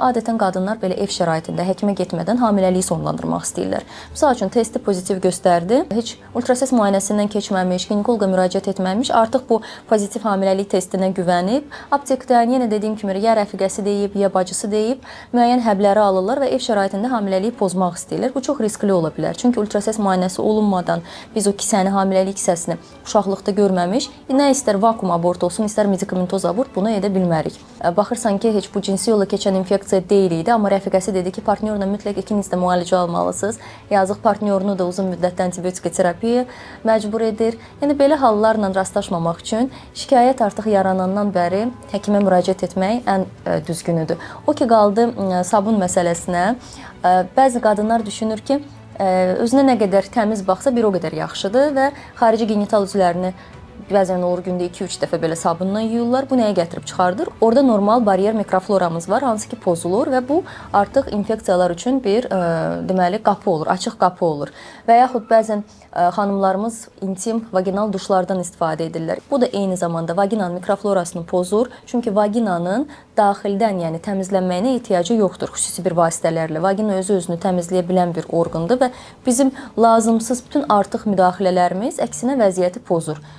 Adətən qadınlar belə ev şəraitində həkimə getmədən hamiləliyi sonlandırmaq istəyirlər. Məsəl üçün testi pozitiv göstərdi, heç ultrasəs müayinəsindən keçməmiş, ginekoloqa müraciət etməmiş, artıq bu pozitiv hamiləlik testinə güvənib, aptekdən yenə dediyim kimi ya rəfiqəsi deyib, ya bacısı deyib, müəyyən həbləri alırlar və ev şəraitində hamiləliyi pozmaq istəyirlər. Bu çox riskli ola bilər. Çünki ultrasəs müayinəsi olunmadan biz o kisəni, hamiləlik kisəsini uşaqlıqda görməmiş, nə istər vakuum abort olsun, istər medikamentoz abort bunu edə bilmərik. Baxırsan ki, heç bu cinsi yolla keçən infeksiya deyil idi, amma rəfiqəsi dedi ki, partnyorla mütləq ikiniz də müalicə almalısınız. Yazıq partnyorunu da uzun müddətdə antibiotik terapiya məcbur edir. Yəni belə hallarla rastlaşmamaq üçün şikayət artıq yaranandan bəri həkimə müraciət etmək ən düzgünüdür. O ki qaldı sabun məsələsinə, bəzi qadınlar düşünür ki, özünə nə qədər təmiz baxsa bir o qədər yaxşıdır və xarici genital üzvlərini bəzən olur gündə 2-3 dəfə belə sabunla yuyurlar. Bu nəyə gətirib çıxardır? Orada normal baryer mikrofloramız var, hansı ki pozulur və bu artıq infeksiyalar üçün bir deməli qapı olur, açıq qapı olur. Və yaxud bəzən xanımlarımız intim vaginal duşlardan istifadə edirlər. Bu da eyni zamanda vaginanın mikroflorasını pozur. Çünki vaginanın daxildən, yəni təmizlənməyinə ehtiyacı yoxdur xüsusi bir vasitələrlə. Vagina özü özünü təmizləyə bilən bir orqandır və bizim lazımsız bütün artıq müdaxilələrimiz əksinə vəziyyəti pozur.